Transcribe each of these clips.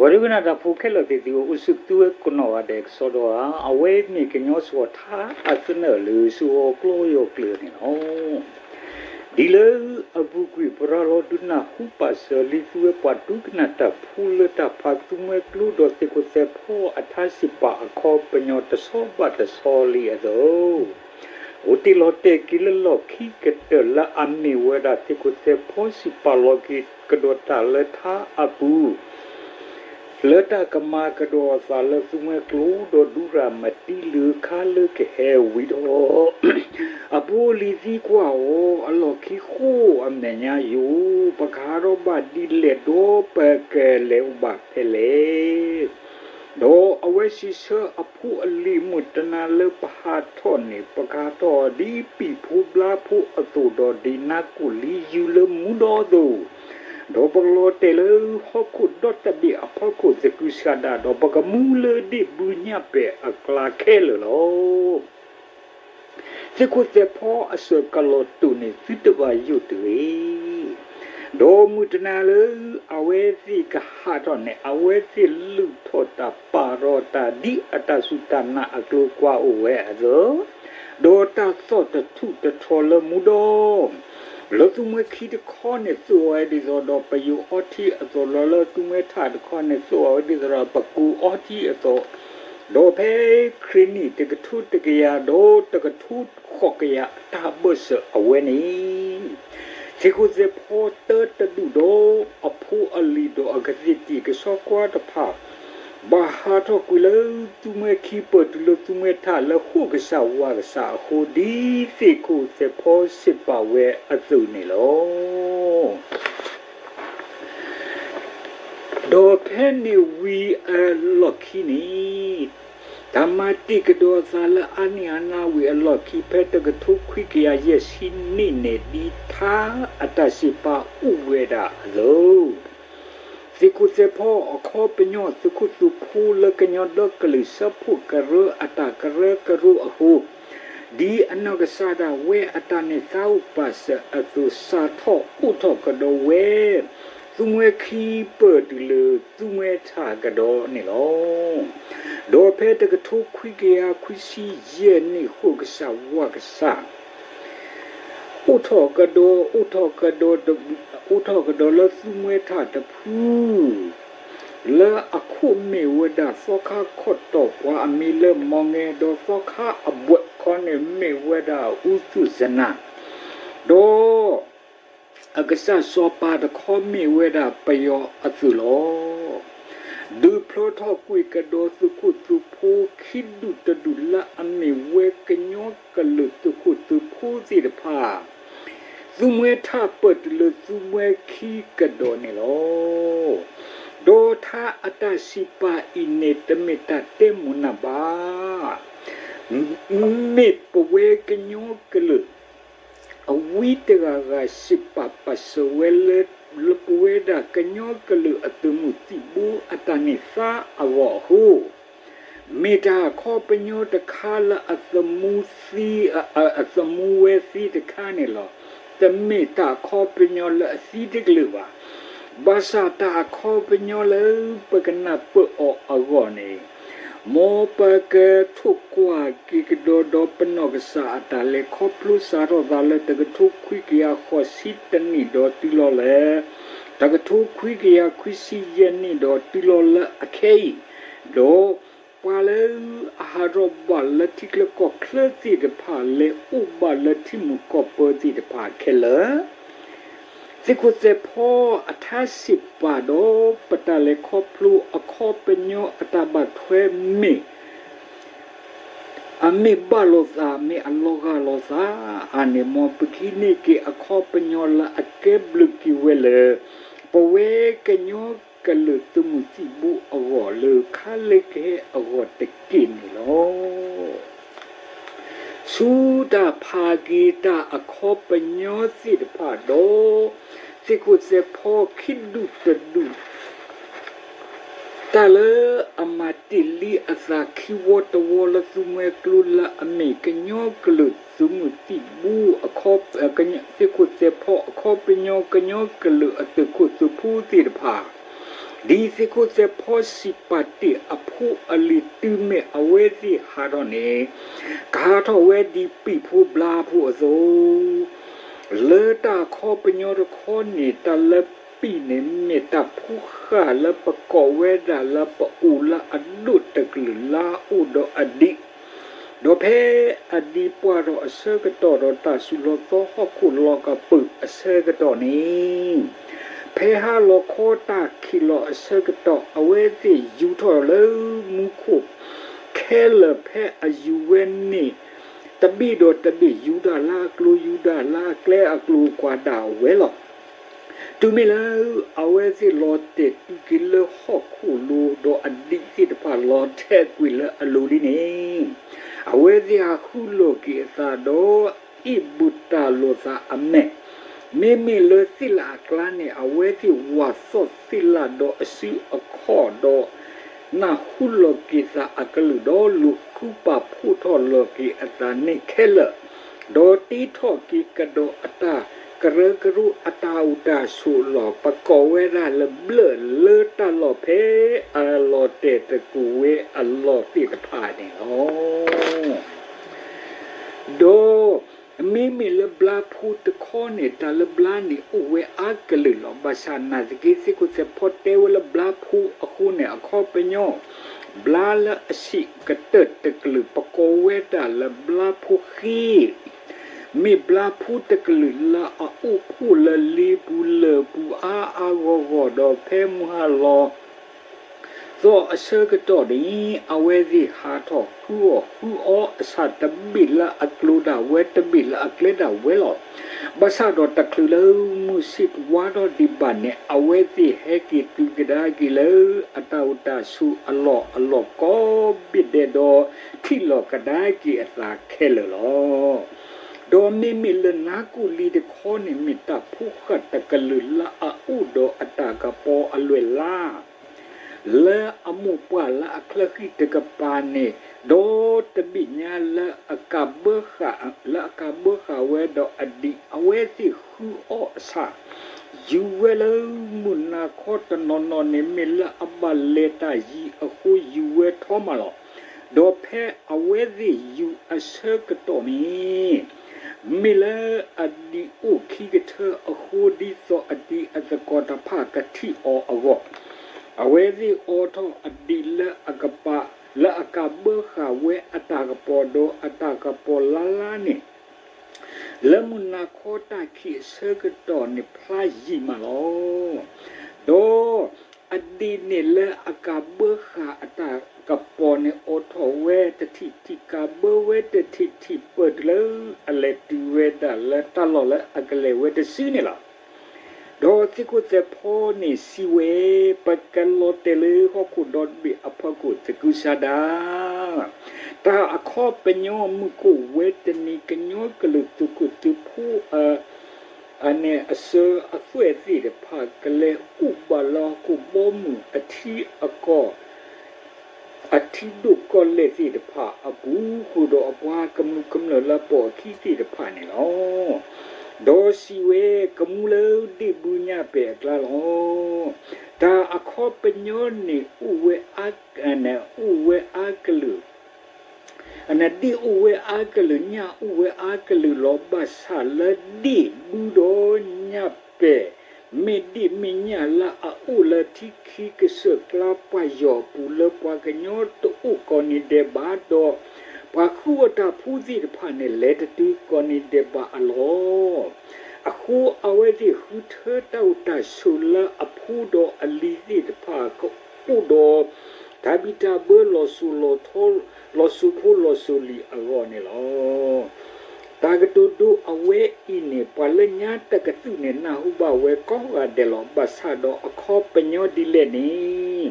ပှၤဒိကနၣ်တၢ်ဖိခဲလၢာ်သ့ၣ်သုဧၢ, အိၣ်ဆူၣ်သုဝဲကိးနီၢ်ဂၤဒဲးကစီဒီဧါ, အဝဲမ့ၢ်ကညီစှီၤထါအသနၢၣ်လၢ ဆူဟီၣ်ကျိယီၢ်ကျၢၢ်န့ၣ်လီၤ. ဒ်လၢအပူၤကွံာ် ပရၤလီၤဒုးနၢ်ဟူပာ်စၢၤလံ သုဝဲပှၤဒိကနၣ်တၢ်ဖိလၢတၢ်ဖးသူမှဲကျိဒီးသ့ၣ်ခိၣ်သဲးဖီအထါစံးပာ်အခီပညီတဆီဘၣ်တဆီလံအသိး, အိၣ်တ့ၢ်လီၤတဲာ်က့ၤလၢလီၢ်ခံကတၢၢ်လၢအမ့ၢ်ဝဲဒၣ်သ့ၣ်ခိၣ်သဲးဖီစံးပာ်လီၤက့ၤကဒီးတၢ်လၢထါအပူၤ လၢတၢ်ကမၤကဒီးအသးလၢသူမှဲကျိဒီးဒူရၤမတံလၢခါလၢကဟဲဝံၤဒီး အဖိအလံၤသံကွၢ်အီၤ အလီၢ်ခံဃိအမဲာ်ညါယိာ်, ပကဟးထီၣ်ဘၣ်ဒ်လဲၣ်ဒီးပကလဲၤအိၣ်ဘၣ်ဖဲလဲၣ်. ဒီးအဝဲစံးဆၢအဖိအလံၤ မုၢ်တနၤလၢပဟးထီၣ်န့ၣ် ပကဟးထီၣ်ဒ်ပံာ်ဖိဘျါဖိအသိးဒီးဒ်နါကိၣ်လံယူၤလၢမူဒီအသိး, ဒီးပကလီၤတဲာ်လၢဟီၣ်ခိၣ်ဒီတဘ့ၣ်အဖီခိၣ်သကုၤဆးဒး, ဒီးပကမူလၢဒ့ၣ်ဘုညၣ်ပဲာ်အကျါခဲလၢာ်လီၤ. သ့ၣ်ခိၣ်သဲးဖီအစၢၤကလီၤတိာ်န့ၣ် သုတဘၣ်ယိၣ်တဂ့ၤ. ဒီးမုၢ်တနၤလၢအဝဲသ့ၣ်ကဟးထီၣ်န့ၣ် အဝဲသ့ၣ်လုၢ်ထီၣ်တၢ်ပာ်ထီၣ်တၢ်ဒ်အတၢ်စူၢ်တၢ်နာ်အကျိၤကွၢ်အိၣ်ဝဲအသိး, ဒီးတၢ်သီၣ်တထူၣ်တထီလၢမူဒီ လၢသူမှဲခံတခီန့ၣ် သိၣ်အီၤဝဲဒ်သိးဒီးပယိၤအီထံအသိး, ဒီးလၢသူမှဲထၣ်တခီန့ၣ် သိၣ်အီၤဝဲဒ်သိးဒီးပကူးအီထံအသိး, ဒီးဖဲခရံာ်နံၣ်တကထိတကယၤဒီးတကထိဃိးကယၤအတၢ်ဘၢၣ်စၢၤအဝဲန့ၣ် သ့ၣ်ခိၣ်သဲးဖီတၢတဒူၣ်ဒီးအဖိအလံၤဒီးအကသ့ၣ်တံၢ်ကဆီကွၢ်တဖၣ် ဘၣ်ဟးထီၣ်ကွံာ်လၢသူမှဲခံပၢၢ်တုၤလၢသူမှဲထၣ်လၢဟီၣ်ကစၢ်ဝးကစၢ်အဃိ ဒ်သ့ၣ်ခိၣ်သဲးဖီစံးပာ်ဝဲအသိးန့ၣ်လီၤ. ဒီးဖဲန့ၣ်ဝံၤအလီၢ်ခံန့ၣ် တၢ်မၤတ့ၢ်ကဒီးအသးလၢအါနံၣ်အါနါဝံၤအလီၢ်ခံ ဖဲတကထိခွံကယၤယဲၢ်ဆံနံၣ်န့ၣ် ဒ်ထါအတၢ်စံးပာ်အိၣ်ဝဲဒၣ်အသိး, သ့ၣ်ခိၣ်သဲးဖီအခီပညီ သုးခိၣ်သုးဖိလၢကညီဒီကလုာ်စၢဖှိၣ်ကရၢအတၢ်ကရၢကရိအဃိ, ဒ်အနီၢ်ကစၢ်ဒၣ်ဝဲအတၢ်န့ၢ်သါအိၣ်ပာ်စၢၤအသိး စးထီၣ်အိးထီၣ်ကဒီးဝဲ သူမှဲခံပၢၢ်တုၤလၢသူမှဲထၣ်ကဒီးန့ၣ်လီၤ. ဒီးဖဲတကထိခွံကယၤခွံဆံယဲၢ်နံၣ် ဟီၣ်ကစၢ်ဝးကစၢ် အိးထီၣ်ကဒီး အိးထီၣ်ကဒီး အိးထီၣ်ကဒီးလၢသူမှဲထၣ်တဖု လၢအခိၣ်မ့ၢ်ဝဲဒၣ်သီခါခီၣ်တီၢ် ပှၤအမံၤလၢမီၢ်ငဲ ဒီးသီခါအဘှဲးတခီန့ၣ်မ့ၢ်ဝဲဒၣ်အူသူၣ်စနၤ, ဒီး အကစၢ်စီၤပၤတခီမ့ၢ်ဝဲဒၣ်ပယီၤအသုးလီၤ. ဒုးဖျီထီၣ်ကွံာ်ကဒီးသုးခိၣ်သုးဖိခံဒူၣ်တဒူၣ်လၢအမ့ၢ်ဝဲကညီကလုာ်သုးခိၣ်သုးဖိသ့ၣ်တဖၣ်, သူမှဲထၣ်ပၢၢ်တုၤလၢသူမှဲခံကဒီးန့ၣ်လီၤ. ဒီးထါအတၢ်စံးပာ်အံၤန့ၣ် တမ့ၢ်တၢ်တဲမုာ်နၢ်ဘၣ် မ့ၢ်ပဝဲကညီကလုာ် အဝံတဂၤဂၤစံးပာ်ပာ်စၢၤဝဲလၢ လၢပဝဲဒၣ်ကညီကလုာ်အသုးမုၢ်သံၣ်ဘိအတၢ်န့ၢ်သါအဂီၢ်အဃိ, မ့ၢ်တၢ်အခီပညီတခါလၢအသမူသံ အသမူဝဲသ့တခါန့ၣ်လီၤ. တမ့ၢ်တၢ်အခီပညီလၢအသံတကလုာ်ဘၣ်. ဘၣ်ဆၣ်တၢ်အခီပညီလၢပကနၢ်ပၢၢ်အီၤအဂီၢ်န့ၣ် မ်ပကထိၣ်ကွၢ်က့ၤကဒီးဒီးပနီၢ်ကစၢ်အတၢ်လဲၤခီဖျိစးထီၣ်သးလၢတကထိခွံကယၤဃိးဆံတနံၣ်ဒီးတုၤလီၤလၢ တကထိခွံကယၤခွံဆံယဲၢ်နံၣ်ဒီးတုၤလီၤလၢအခဲအံၤ, ဒီးပှၤလၢအဟးထီၣ်ဘၣ်လၢထံချၢကီၢ်ချၢသ့ၣ်တဖၣ် လဲၤအိၣ်ဘၣ်လၢထံမုၢ်ကီၢ်ပၢသ့ၣ်တဖၣ်ခဲလၢာ် သ့ၣ်ခိၣ်သဲးဖီအထါစံးပာ်ဒီး ပတၢ်လဲၤခီဖျိအခီပညီအတၢ်ဘၣ်ထွဲမ့ၢ် အမ့ၢ်ဘၣ်လိာ်သး မ့ၢ်အလီၤဂာ်လိာ်သးဧါန့ၣ် မ်ပကဟံးန့ၢ်က့ၤအခီပညီလၢအကဲဘျုးက့ၤဝဲလၢ ပဝဲကညီကလုာ်သုးမုၢ်သံၣ်ဘိအဂီၢ်လၢခါလၢကဟဲအဂီၢ်တက့ၢ်န့ၣ်လီၤ. ဆူတၢ်ဖးက့ၤတၢ်အခီပညီသ့ၣ်တဖၣ်ဒီး သ့ၣ်ခိၣ်သဲးဖီခံဒူၣ်တဒူၣ် တၢ်လၢအမၤတ့ၢ်လံအသးခံဝီတဝီလၢသူမှဲကျိလၢအမ့ၢ်ကညီကလုာ်သုးမုၢ်သံၣ်ဘိ သ့ၣ်ခိၣ်သဲးဖီအခီပညီ ကညီကလုာ်အသုးခိၣ်သုးဖိသ့ၣ်တဖၣ် ဒ်သ့ၣ်ခိၣ်သဲးဖီစံးပာ်တ့ၢ်အဖိအလံၤတုၤမ့ၢ်အဝဲသ့ၣ်ဟးထီၣ်န့ၣ်, ကဟးထီၣ်ဝဲဒ်ပံာ်ဖိဘျါဖိအသိး, လၢတၢ်အခီပညီတခီန့ၣ် တၢ်လၢပံာ်န့ၣ် မ့ၢ်တၢ်ဖိဃာ်လၢပကိးဝဲဒၣ်လၢပအိၣ်လၢအဒိၣ်တကလုာ်လၢအအိၣ်ဒီးအဒံး, ဒီးဖဲအဒံးပှၢ်ထီၣ်အဆၢကတီၢ်ဒီးတၢ်ဆူးလီၤသီဟီၣ်ခိၣ်လီၤကပုာ်အဆၢကတီၢ်န့ၣ်, ဖဲဟါလီၤခီတၢ်ခံးလီၤအဆၢကတီၢ် အဝဲသ့ၣ်ယူၤထီၣ်လၢမူခိၣ်ခဲလၢာ် ဖဲအယူၤဝဲန့ၣ် တဘ့ၣ်ဒီးတဘ့ၣ် ယူၤဒၣ်လၢအကျိ ယူၤဒၣ်လၢအကျဲအကျိၤကွၢ်ဒၣ်ဝဲလီၤ. တုၤမ့ၢ်လၢအဝဲသ့ၣ်လီၤတဲာ်တုၤက့ၤလၢဟီၣ်ခိၣ်လိၤ ဒီးအဒံးသ့ၣ်တဖၣ်လီၤထဲးကွံာ်လၢအလိၤလံန့ၣ်, အဝဲသ့ၣ်ဟးဃုလိာ်က့ၤအသးဒီး အ့ၣ်ဘူးတၢ်လိာ်သးအမဲာ်, မ့မ့ၢ်လၢသ့ၣ်လၣ်အကျါန့ၣ် အဝဲသ့ၣ်ဝးသီၣ်သ့ၣ်လၣ်ဒီးအစုအခီၣ်ဒီး နၢ်ဟူလီၤက့ၤသးအကလုၢ်ဒီး လူၤဃုပာ်ဖှိၣ်ထီၣ်လီၤက့ၤအသးန့ၣ်ခဲလၢာ်, ဒီးတ့ထီၣ်က့ၤကဒီးအတၢ်ကရၢကရိအတၢ်အိၣ်တၢ်ဆိးအလီၢ် ပကိးဝဲဒၣ်လၢဘျၢၣ်လၢတၢ်လီၢ်ဖဲ အလီၤတဲာ်တကူာ်ဝဲအလီၢ်သ့ၣ်တဖၣ်န့ၣ်လီၤ. ဒီးမ့မ့ၢ်လၢဘျါဖိတခီန့ၣ် တၢ်လၢဘျါန့ၣ်အိၣ်ဝဲအါကလုာ်လီၤ. ဘၣ်ဆၣ်နာ်သက့ သ့ၣ်ခိၣ်သဲးဖီတဲဝဲလၢဘျါဖိအဃိန့ၣ် အခီပညီ ဘျါလၢအဆံးကတၢၢ်တကလုာ် ပကိးဝဲဒၣ်လၢဘျါဖိဃ့ မ့ၢ်ဘျါဖိတကလုာ်လၢအအိၣ်ဖှိၣ်လၢလ့ပူၤလၢၢ်ပူၤအါအါဂီၢ်ဂီၢ် ဒီးဖဲမုၢ်ဟါလီၤ သီအဆၢကတီၢ်န့ၣ် အဝဲသ့ၣ်ဟးထီၣ်ဃုအီၣ်ဃုအီအဆၣ် တဘ့ၣ်လၢအကျိၤဒၣ်ဝဲ တဘ့ၣ်လၢအကျဲဒၣ်ဝဲလီၤ. ဘၣ်ဆၣ်ဒီးတချုးလၢမုၢ်ဆ့ၣ်ဝါထီၣ်ဒံးဘၣ်န့ၣ် အဝဲသ့ၣ်ဟဲက့ၤတုၤကဒါက့ၤလၢအတၢ်အိၣ်တၢ်ဆိးအလီၢ်အလီၢ်ကိးဘ့ၣ်ဒဲးဒီး ထံၣ်လီၤကဒါက့ၤအသးခဲလၢာ်လီၤ. ဒီးမ့မ့ၢ်လၢနါကိၣ်လံတခီန့ၣ် မ့ၢ်တၢ်ဖိဃာ်တကလုာ်လၢအအိၣ်ဒီးအတၢ်ကပီၤအလွဲၢ်လါ လၢအမိၢ်ပှၢ်လၢအချၢဃံတကပၤန့ၣ်, ဒီးတဘ့ၣ်ညါလၢအကးဘၢဃာ်, လၢအကးဘၢဃာ်ဝဲဒီးအဒံး အဝဲသ့ၣ်ဃုအီၣ်အဆၣ် ယူၤဝဲလၢမုၢ်နၤခီတနီၤနီၤန့ၣ် မ့ၢ်လၢအဘၣ်လဲၤတၢ်ယံၤအဃိ ယူၤဝဲထီမးလီၤ. ဒီးဖဲအဝဲသ့ၣ်ယူၤအဆၢကတီၢ်န့ၣ် မ့ၢ်လၢအဒံးအိၣ်ခံကထၢအဃိ ဒ်သိးအတံၤအသကိးတဖၣ်ကထံၣ်အီၤအဂီၢ်, အဝဲသ့ၣ်အိးထီၣ်အဒံးလၢအကပၤ လၢအကးဘၢဃာ်ဝဲအတၢ်ကပီၤ ဒီးအတၢ်ကပီၤလါလါန့ၣ် လၢမုၢ်နၤခီတၢ်ခံးအဆၢကတီၢ်န့ၣ် ဖျါယံာ်မးလီၤ. ဒီးအဒံးန့ၣ်လၢအကးဘၢဃာ်အတၢ်ကပီၤန့ၣ် အိးထီၣ်ဝဲတထံၣ်ထံၣ် ကးဘၢဝဲတထံၣ်ထံၣ် ပၢၢ်တုၤလၢအလဲၤတုၤဝဲဒၣ်လၢတၢ်လီၢ်လၢအကလဲၤဝဲတစုန့ၣ်လီၤ. ဒီးသ့ၣ်ခိၣ်သဲးဖီန့ၣ်စံးဝဲ, ပကလီၤတဲာ်လၢဟီၣ်ခိၣ်ဒီဘ့ၣ်အဖီခိၣ်သကုၤဆးဒး တၢ်အခီပညီ မုၢ်ကိၣ်ဝဲတနံၤ ကညီကလုာ်သုးခိၣ်သုးဖိ အန့ၣ်အစၢၤအသွဲၣ်သ့ၣ်တဖၣ် ကလဲၤအိၣ်ဘၣ်လၢဟီၣ်ခိၣ်ဘီမုၢ်အထံအကီၢ် အထံဒိၣ်ကီၢ်လဲၢ်သ့ၣ်တဖၣ်အပူၤ ဃုာ်ဒီးအပှၤကမျၢၢ်ကမျၢၢ်လၢပိာ်အခံသ့ၣ်တဖၣ်န့ၣ်လီၤ. ဒီးစံးဝဲ, ကမူလၢဒ့ၣ်ဘုညၣ်ပဲာ်အကျါလီၤ. တၢ်အခီပညီန့ၣ် အိၣ်ဝဲအါ အိၣ်ဝဲအါကလုာ် အန့ၣ်ဒ့ၣ်အိၣ်ဝဲအါကလုာ် ညၣ်အိၣ်ဝဲအါကလုာ်လီၤ. ဘၣ်ဆၣ်လၢဒ့ၣ်ဘုဒီးညၣ်ပဲာ် မ့ၢ်ဒ့ၣ်မ့ၢ်ညၣ်လၢအအိၣ်လၢထံခံကစၢၢ်ကျါပှၢ်ယီၤအပူၤ လၢပှၤကညီတအိၣ်ကိးနံၤဒဲးဘၣ်ဒီး ပှၤဃုအီၣ်တၢ်ဖိသ့ၣ်တဖၣ်န့ၣ် လဲၤတတုၤကိးနံၤဒဲးဘၣ်အလီၢ် အဃိအဝဲသ့ၣ်ဃုထၢတၢ်အိၣ်တၢ်ဆိးလၢအဖိဒီးအလံၤသ့ၣ်တဖၣ်ကအိၣ်ဒီး တၢ်ဘံၣ်တၢ်ဘၢလီၤစိၤလီၤထီ လီၤစိၤဖိလီၤစိၤလံၤအဂီၢ်န့ၣ်လီၤ. တၢ်ကတိၤဒိအဝဲအံၤန့ၣ် ပှၤလၢညါတကသုၣ်န့ၣ် နၢ်ဟူဘၣ်ဝဲကိးဂၤဒဲးလီၤ. ဘၣ်ဆၣ်ဒီးအခီပညီဒ်လဲၣ်န့ၣ်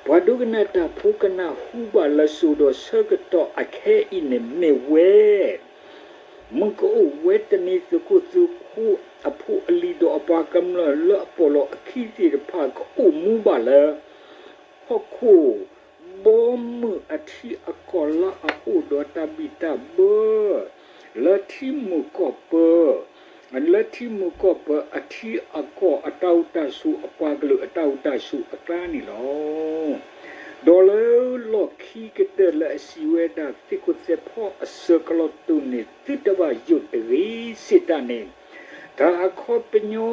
ပှၤဒိကနၣ်တၢ်ဖိကနၢ်ဟူဘၣ်လၢစိၤဒီးဆၢကတီၢ်အခဲအံၤန့ၣ်မ့ၢ်ဝဲ မုၢ်ကအိၣ်ဝဲတနံၤ သုးခိၣ်သုးဖိအဖိအလံၤဒီးအပှၤကမျၢၢ်လၢအပိာ်လီၤအခံသ့ၣ်တဖၣ် ကအိၣ်မူဘၣ်လၢ ဟီၣ်ခိၣ်ဘီမုၢ်အထံအကီၢ်လၢအအိၣ်ဒီးတၢ်ဘံၣ်တၢ်ဘၢ လၢထံမုၢ်ကီၢ်ပၢၤ လၢထံမုၢ်ကီၢ်ပၢၤအထံအကီၢ်အတၢ်အိၣ်တၢ်ဆိး အပှၤကလုာ်အတၢ်အိၣ်တၢ်ဆိးအကျါန့ၣ်လီၤ. ဒီးလၢလီၢ်ခံကတၢၢ်လၢအစံးဝဲဒၣ် သ့ၣ်ခိၣ်သဲးဖီအစၢၤကလီၤတူာ်န့ၣ် သုတဘၣ်ယိၣ်တဂ့ၤစံးတၢ်န့ၣ်, တၢ်အခီပညီ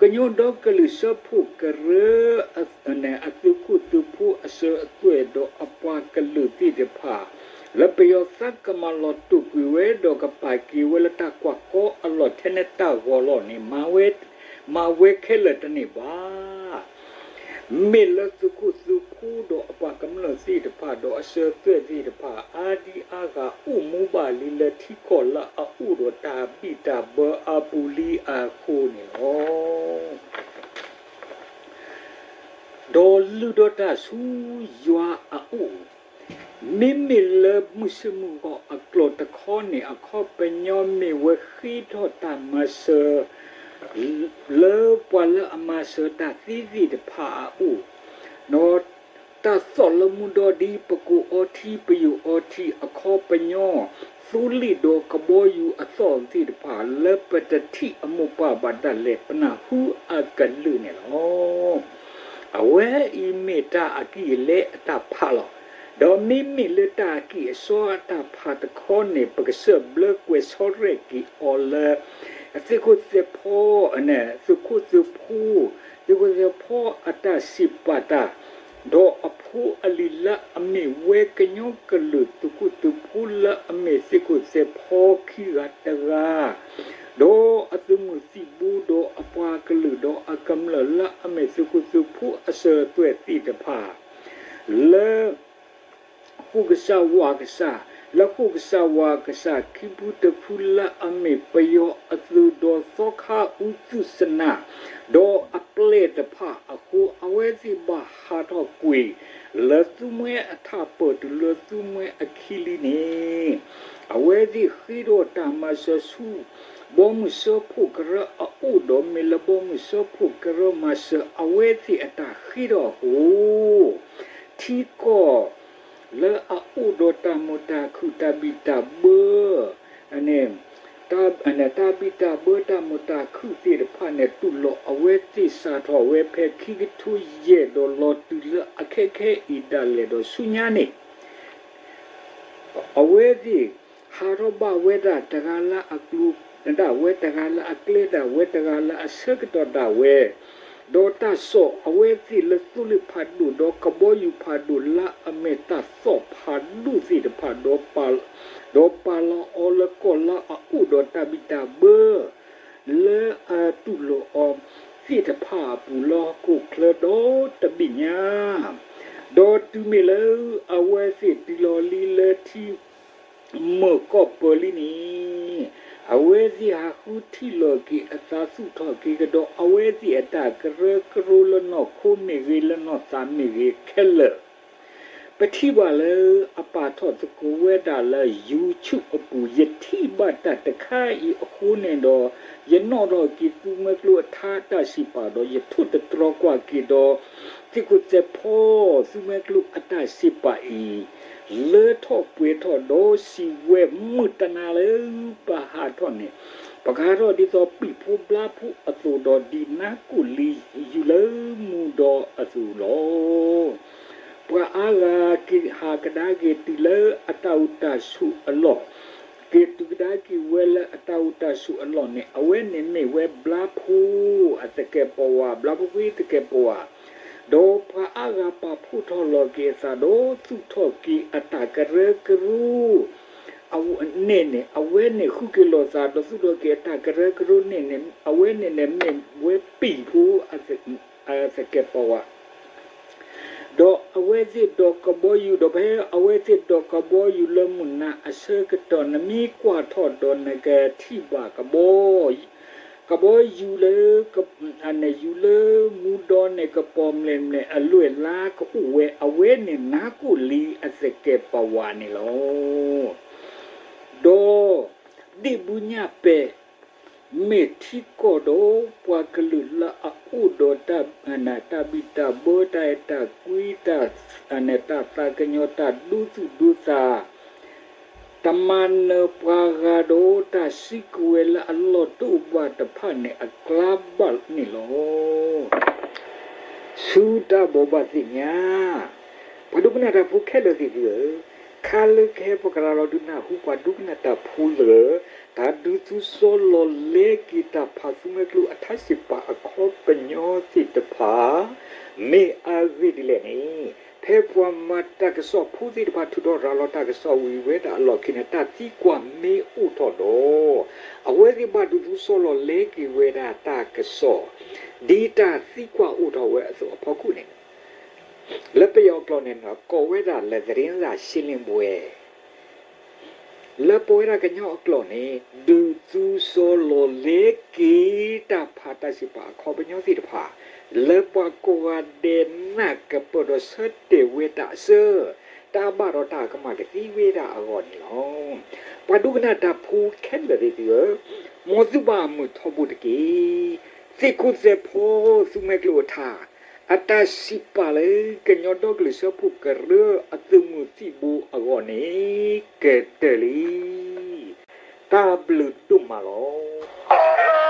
ကညီဒီကလုာ်စၢဖှိၣ်ကရၢ အသုးခိၣ်သုးဖိအစၢၤအသွဲၣ်ဒီးအပှၤကလုာ်သ့ၣ်တဖၣ် လၢပယီၤသးကမၤလီၤတိာ်ကွံာ်ဝဲဒီးကပာ်က့ၤဝဲလၢတၢ်ကွၢ်ကီအလီၢ်ထဲန့ၣ် တၢ်ဂီၤလီၢ်န့ၣ် မၤဝဲခဲလၢာ်တန့ၢ်ဘၣ်. မ့ၢ်လၢသုးခိၣ်သုးဖိဒီးအပှၤကမျၢၢ်သ့ၣ်တဖၣ် ဒီးအစၢၤသွဲၣ်သ့ၣ်တဖၣ် အါဒံအါဂၤအိၣ်မူဘၣ်လံလၢထံကီၢ်လၢအအိၣ်ဒီးတၢ်ဘံၣ်တၢ်ဘၢအပူၤလံအဃိန့ၣ်လီၤ. ဒီးလုၢ်ဒီးတၢ်ဆူယွၤအအိၣ်, မ့မ့ၢ်လၢမုၢ်ဆ့ၣ်မုၢ်ဂီၤအကျိၤတခီန့ၣ် အခီပညီမ့ၢ်ဝဲဃ့ထီၣ်တၢ်မၤစၢၤ လၢပှၤလၢအမၤစၢၤတၢ်သ့သ့ၣ်တဖၣ်အအိၣ်, ဒီးတၢ်သီၣ်လၢမူဒီဒ်ပကိးအီထံပယိာ်အီထံအခီပညီ သိလ့ၣ်ဒီးကဘီယူၤအသီၣ်သ့ၣ်တဖၣ် လၢပတထံၣ်အမိၢ်ပှၢ်ဘၣ်ဒၣ်လဲာ် ပနၢ်ဟူအကလုၢ်န့ၣ်လီၤ. အဝဲအံၤမ့ၢ်တၢ်အကံၢ်အလဲအတၢ်ဖးလီၤ. ဒီးမ့မ့ၢ်လၢတၢ်အကံၢ်အစီအတၢ်ဖးတခီန့ၣ် ပကစၢၢ်ဘျၢကွဲးဆီရဲၣ်က့ၤအီၤလၢ သ့ၣ်ခိၣ်သဲးဖီ သုးခိၣ်သုးဖိ, သ့ၣ်ခိၣ်သဲးဖီအတၢ်စံးပာ်တၢ်, ဒီးအဖိအလံၤလၢအမ့ၢ်ဝဲကညီကလုာ်သုးခိၣ်သုးဖိလၢအမ့ၢ်သ့ၣ်ခိၣ်သဲးဖီခံဂၤတဂၤ, ဒီးအသုးမုၢ်သံၣ်ဘိ ဒီးအပှၤကလုာ်ဒီးအကမျၢၢ်လၢအမ့ၢ်သ့ၣ်ခိၣ်သုးဖိအစၢၤအသွဲၣ်သ့ၣ်တဖၣ် လၢ ဃိၣ်ကစၢ်ဝးကစၢ်, လၢဃိၣ်ကစၢ်ဝးကစၢ်ခံဖုတဖုလၢအမ့ၢ်ပယီၤအသုးဒီးသီခါအူသူၣ်စနၢ်, ဒီးအပျဲၢ်တဖၣ်အဃိ အဝဲသ့ၣ်ဘၣ်ဟးထီၣ်ကွံာ် လၢသူမှဲအထးပၢၢ်တုၤလၢသူမှဲအခံလံန့ၣ်, အဝဲသ့ၣ်ဃ့ထီၣ်တၢ်မၤစၢၤဆူ ဘီမုၢ်စၢဖှိၣ်ကရၢအအိၣ် ဒီးမ့ၢ်လၢဘီမုၢ်စၢဖှိၣ်ကရၢမၤစၢၤအဝဲသ့ၣ်အတၢ်ဃ့ထီၣ်အဃိ ထံကီၢ် လၢအအိၣ်ဒီးတၢ်မုာ်တၢ်ခုၣ်တၢ်ဘံၣ်တၢ်ဘၢ တၢ်ဘံၣ်တၢ်ဘၢတၢ်မုာ်တၢ်ခုၣ်သ့ၣ်တဖၣ်န့ၣ် တူၢ်လိာ်အဝဲသ့ၣ်စးထီၣ်ဝဲဖဲခံကထိယဲၢ်ဒီးလီၤတုၤလၢအခဲခဲအံၤဒၣ်လဲာ်ဒီးဆူညါန့ၣ် အဝဲသ့ၣ် ဟးထီၣ်ဘၣ်ဝဲဒၣ်တဂၤလၢအကျိၤဒၣ်ဝဲ, တဂၤလၢအကျဲဒၣ်ဝဲ, တဂၤလၢအဆၢကတီၢ်ဒၣ်ဝဲ, ဒီးတၢ်စိာ်အဝဲသ့ၣ်လၢသိလ့ၣ်ဖးဒိၣ် ဒီးကဘီယူၤဖးဒိၣ်လၢအမ့ၢ်တၢ်သီၣ်ဖးဒိၣ်သ့ၣ်တဖၣ်, ဒီးပာ်လီၤအီၤလၢကီၢ်လၢအအိၣ်ဒီးတၢ်ဘံၣ်တၢ်ဘၢ လၢအတူၢ်လိာ်အီၤသ့ၣ်တဖၣ်အပူၤလၢဟီၣ်ခိၣ်ချၢဒီတဘ့ၣ်ညါ, ဒီးတုၤမ့ၢ်လၢအဝဲသ့ၣ်တုၤလီၤလံလၢထံမုၢ်ကီၢ်ပၢၤလံန့ၣ်, အဝဲသ့ၣ်ဟးဃုထံၣ်လီၤက့ၤအသး သူၣ်ထီၣ်က့ၤကဒီး အဝဲသ့ၣ်အတၢ်ကရၢကရိလၢနီၢ်ခိမ့ၢ်ဂ့ၤ လၢနီၢ်သးမ့ၢ်ဂ့ၤခဲလၢာ် ပထံၣ်ဘၣ်လၢအပာ်ထီၣ်သကိးဝဲဒၣ်လၢ YouTube အပူၤ, ယထံၣ်ဘၣ်တၢ်တခါအံၤအဃိန့ၣ်ဒီး, ယနီၣ်ထီၣ်က့ၤသုးမွဲကျိအထါတၢ်စံးပာ်ဒီး ယထိၣ်သတြီၤကွၢ်က့ၤဒီး သ့ၣ်ခိၣ်သဲးဖီ သုးမွဲကျိအတၢ်စံးပာ်အံၤ လၢထီၣ်ပှဲၤထီၣ်ဒီးစံးဝဲ မုၢ်တနၤလၢပဟးထီၣ်န့ၣ်, ပကဟးထီၣ်ဒ်သိးပံာ်ဖိဘျါဖိအသိးဒီး ဒ်နါကိၣ်လံယူၤလၢမူဒီအသိးလီၤ. ပှၤအါဂၤက့ၤဟးကဒါက့ၤတုၤလၢအတၢ်အိၣ်တၢ်ဆိးအလီၢ်, က့ၤတုၤကဒါက့ၤဝဲလၢအတၢ်အိၣ်တၢ်ဆိးအလီၢ်န့ၣ်, အဝဲန့ၣ်မ့ၢ်ဝဲဘျါဖိအသကဲးပဝး, ဘျါဖိခွံသကဲးပဝး, ဒီးပှၤအါဂၤပာ်ဖှိၣ်ထီၣ်လီၤက့ၤအသးဒီး သူၣ်ထီၣ်က့ၤအတၢ်ကရၢကရိ န့ၣ်န့ၣ်, အဝဲန့ၣ်ဃုက့ၤလိာ်သးဒီးသူၣ်ထီၣ်က့ၤအတၢ်ကရၢကရိန့ၣ်န့ၣ်, အဝဲန့ၣ်န့ၣ်မ့ၢ်ဝဲပံာ်ဖိ သကဲးပဝး, ဒီးအဝဲသ့ၣ်ဒိးကဘီယူၤ, ဒီးဖဲအဝဲသ့ၣ်ဒိးကဘီယူၤလၢမုၢ်နၤအဆၢကတီၢ် နမ့ၢ်ကွၢ်ထီၣ်ဒီးနကထံၣ်ဘၣ် ကဘီယူၤလၢ ယူၤလၢမူဒီန့ၣ် ကပီၤမျဲၢ်မျဲၢ်အလွဲၢ်လါကအိၣ်ဝဲ, အဝဲန့ၣ်နါကိၣ်လံအသကဲးပဝးန့ၣ်လီၤ. ဒီးဒ့ၣ်ဘူညၣ်ပဲာ် မ့ၢ်ထံကီၢ်ဒီးပှၤကလုာ်လၢအအိၣ်ဒီး တၢ်ဘံၣ်တၢ်ဘၢ တၢ်အဲၣ်တၢ်ကွံ တၢ်သးကညီၤ တၢ်ဒိသူၣ်ဒိသး, တမၤနၢၤပှၤဂၤဒီးတၢ်စုကဝဲၤလၢအလီၢ်တအိၣ်ဘၣ်တဖၣ်န့ၣ်အကျါဘၣ်န့ၣ်လီၤ. ဆူတၢ်ဘိးဘၣ်သ့ၣ်ညါ ပှၤဒိကနၣ်တၢ်ဖိခဲလၢာ်သ့ၣ်သုဧၢ, ခါလၢကဟဲပကရၤလီၤဒုးနၢ်ဟူပှၤဒိကနၣ်တၢ်ဖိလၢ တၢ်ဒုးသူစီလီၤလဲက့ၤတၢ်ဖးသူမှဲကျိအထါစ့ၣ်ပာ်အခီပညီသ့ၣ်တဖၣ် မ့ၢ်အဂ့ၢ်ဒ်လဲၣ်န့ၣ်, ဖဲပှၤမၤတၢ်ကစီၣ်ဖိသ့ၣ်တဖၣ်ထုးထီၣ်ရၤလီၤတၢ်ကစီၣ်ဝံၤဝဲဒၣ်အလီၢ်ခံန့ၣ် တၢ်သံကွၢ်မ့ၢ်အိၣ်ထီၣ်ဒီး အဝဲသ့ၣ်ဘၣ်ဒုးသူစီလီၤလဲက့ၤဝဲဒၣ်တၢ်ကစီၣ် ဒ်တၢ်သံကွၢ်အိၣ်ထီၣ်ဝဲအသိးအဖီခိၣ်န့ၣ် လၢပယီၤအကျိာ်န့ၣ် ကိးဝဲဒၣ်လၢ သတင်းစာရှင်းလင်းပွဲ လၢပဝဲဒၣ်ကညီအကျိာ်န့ၣ် ဒုးသူစီလီၤလဲက့ၤတၢ်ဖးတၢ်စ့ၣ်ပာ်အခီပညီသ့ၣ်တဖၣ် လၢပှၤကိးဂၤဒဲးနၢ်ကပၢၢ်ဒီးဆၢတဲာ်ဝဲတၢ်အဆၢ တၢ်ဘၣ်ဒီးတၢ်ကမၣ်ကသံဝဲဒၣ်အဂီၢ်န့ၣ်လီၤ. ပှၤဒိကနၣ်တၢ်ဖိခဲလၢာ်သ့ၣ်သုဧၢ, မ်သုဘၣ်မုာ်ထီဘိတက့ၢ်. သ့ၣ်ခိၣ်သဲးဖီသူမှဲကျိအထါ အတၢ်စံးပာ်လၢကညီဒီကလုာ်စၢဖှိၣ်ကရၢအသုးမုၢ်သံၣ်ဘိအဂီၢ်န့ၣ် ကတၢၢ်လံ. တၢ်ဘျုးဒိၣ်မးလီၤ.